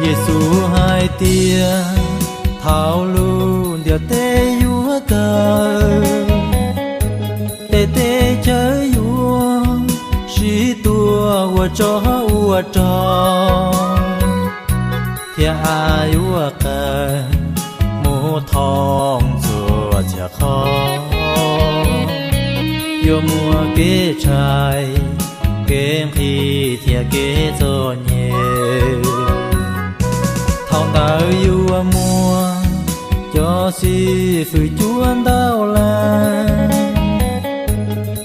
Yexus hais tias thaum lub ntiaj teb yuav kawg, tej teb chaws yuav sib tua ua tsov ua rog, thiab av yuav qees mus thoob txhua txhia qhov. Yuav muaj kev tshaib, kev nqhis thiab kev txom nyem. Thaum ntawd yuav muaj cov xib fwb cuav ntau leej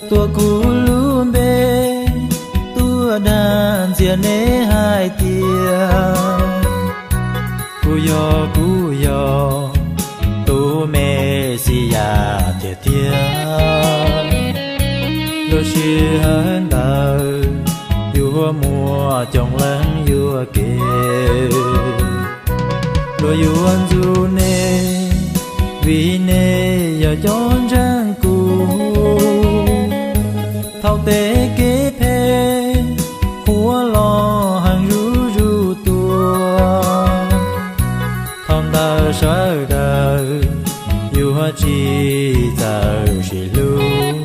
tuav kuv lub npe, tuaj dag ntxias neb hais tias kuv yog, kuv yog tus Mexiyas tiag tiag. Lub sij hawm ntawd yuav muaj coob leej yuam kev. Luag yuav ntxub neb, vim neb yog cov ntseeg kuv. Thaum tej kev phem qhuav los heev zuj zus tuaj, thaum ntawd sawv daws yuav tsis txawj sib hlub.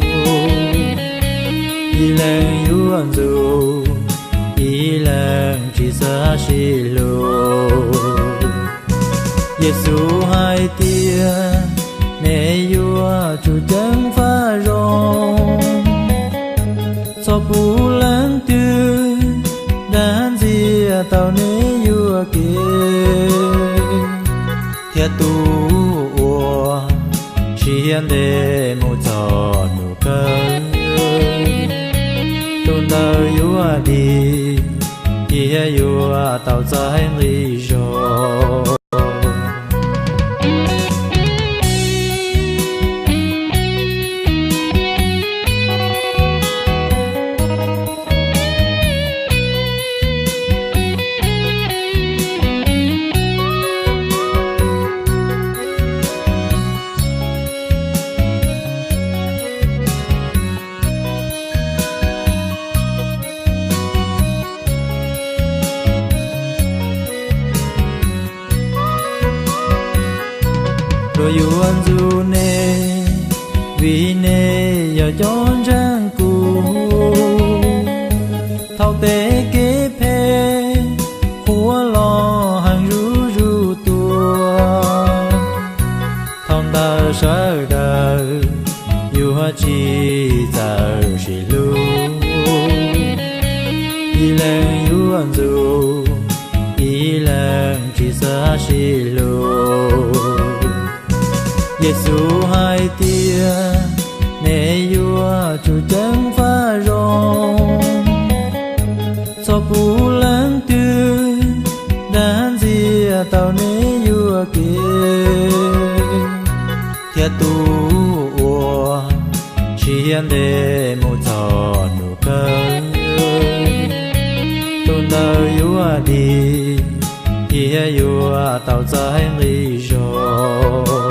Ib leeg yuav ntxub, ib leeg tsis xav sib hlub. Yexus hais tias neb yuav tsum ceev faj zoo, txhob pub leej twg dag ntxias tau neb yuam kev. Thiab tus uas siab ntev mus txog hnub kawg, tus ntawd yuav dim thiab yuav tau txais nqi zog. Luag yuav ntxub neb, vim neb yog cov ntseeg kuv. Thaum tej kev phem qhuav los heev zuj zus tuaj, thaum ntawd sawv daws yuav tsis txawj sib hlub. Ib leeg yuav ntxub, ib leeg tsis xav sib hlub. Yexus hais tias neb yuav tsum ceev faj zoo, txhob pub leej twg dag ntxias tau neb yuam kev. Thiab tus uas siab ntev mus txog hnub kawg, tus ntawd yuav dim thiab yuav tau txais nqi zog.